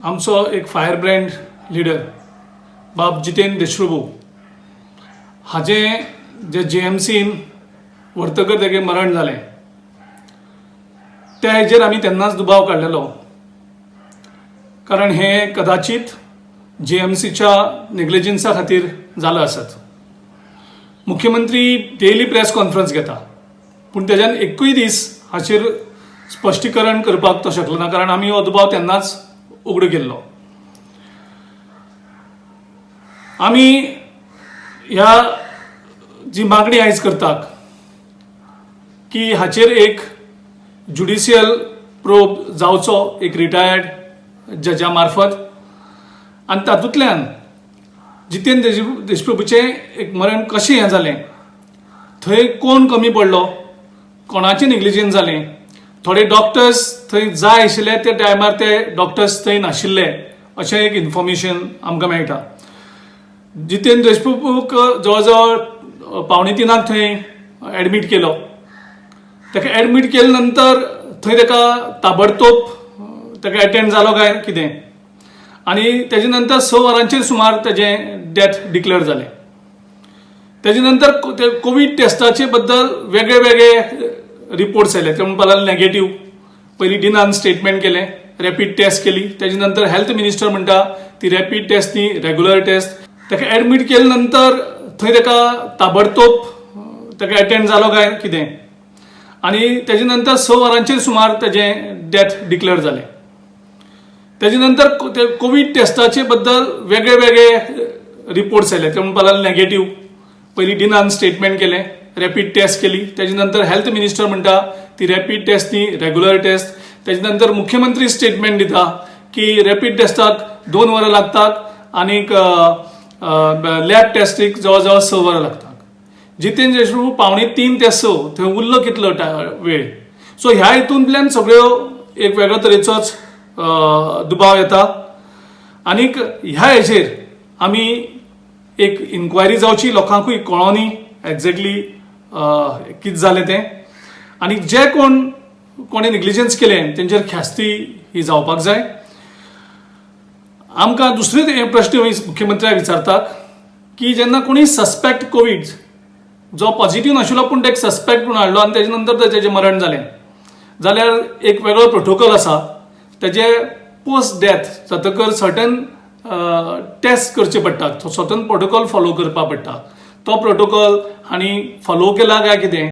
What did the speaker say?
आमचो एक fire brand leader बाब जितेंद्र देशप्रभू हाजें जे जीएमसीन व्हरतकर तेगें मरण जालें, त्या हेजेर आमी तेन्नाच दुबाव काडलेलो, कारण हें कदाचीत जीएमसीच्या नेग्लिजन्सा खातीर जालां आसत. मुख्यमंत्री डेली प्रेस कॉन्फरन्स घेता, पूण तेज्यान एकूय दीस हाचेर स्पश्टीकरण करपाक तो शकलो ना, कारण आमी हो दुबाव तेन्नाच उगडो केल्लो. आमी ह्या जी मागणी आयज करतात की हाचेर एक ज्युडिशियल प्रोब जावचो एक रिटायर्ड जजा मार्फत, आनी तातूंतल्यान जितेंद्र देशप्रभूचें एक मरण कशें हें जालें, थंय कोण कमी पडलो, कोणाचें नेग्लिजन्स जालें, थोडे डॉक्टर्स थंय जाय आशिल्ले त्या टायमार ते डॉक्टर्स थंय नाशिल्ले अशें एक इन्फॉर्मेशन आमकां मेळटा. जितेंद्र देशप्रभूक जवळ जवळ 2:45 थंय एडमीट केलो. ताका एडमीट केले नंतर थंय ताका ताबडतोब ताका एटेंड जालो काय कितें, आनी तेजे नंतर 6 वरांचेर सुमार तेजें डेथ डिक्लेअर जालें. तेजे नंतर ते कोवीड टेस्टाचे बद्दल वेगळे वेगळे रिपोर्ट्स आयले. ते म्हणपाक लागले नेगेटीव. पयलीं डिनान स्टेटमेंट केलें, रॅपीड टेस्ट केली. तेजे नंतर हेल्थ मिनिस्टर म्हणटा ती रॅपीड टेस्ट न्ही, रेगुलर टेस्ट. ताका एडमीट केले नंतर थंय ताका ताबडतोब ताका एटेंड जालो काय कितें, आनी तेजे नंतर 6 वरांचेर सुमार तेजें डेथ डिक्लेअर जालें. तेजे नंतर ते कोवीड टेस्टाचे बद्दल वेगळे वेगळे रिपोर्ट्स आयले. ते म्हणपाक लागले नेगेटीव. पयलीं डिनान स्टेटमेंट केलें, रॅपीड टेस्ट केली. तेजे नंतर हेल्थ मिनिस्टर म्हणटा ती रॅपीड टेस्ट न्ही, रेगुलर टेस्ट. तेजे नंतर मुख्यमंत्री स्टेटमेंट दिता की रॅपीड टेस्टाक 2 वरां लागतात आनीक लॅब टेस्टीक जवळ जवळ 6 वरां लागतात. जितेंद्र देशप्रभू 2:45 ते 6 थंय उरलो कितलो वेळ? सो ह्या हितूंतल्यान सगळ्यो एक वेगळो तरेचोच दुबाव येता, आनीक ह्या हेजेर आमी एक इन्क्वायरी जावची, लोकांकूय कळोनी एक्झॅक्टली कितें जालें तें, आनी जे कोण कोणें नेग्लिजन्स केलें तेंचेर ख्यास्ती ही जावपाक जाय. आमकां दुसरें हे प्रश्न मुख्यमंत्र्याक विचारतात की जेन्ना कोणी सस्पेक्ट कोवीड जो पॉझिटीव नाशिल्लो पूण ते सस्पेक्ट म्हणून हाडलो आनी तेजे नंतर तेजें मरण जालें जाल्यार एक वेगळो प्रोटोकॉल आसा, तेजे पोस्ट डेथ जातकर सर्टन टेस्ट करचे पडटात, सर्टन प्रोटोकॉल फॉलो करपाक पडटा. तो प्रोटोकॉल हांणी फॉलो केला काय कितें?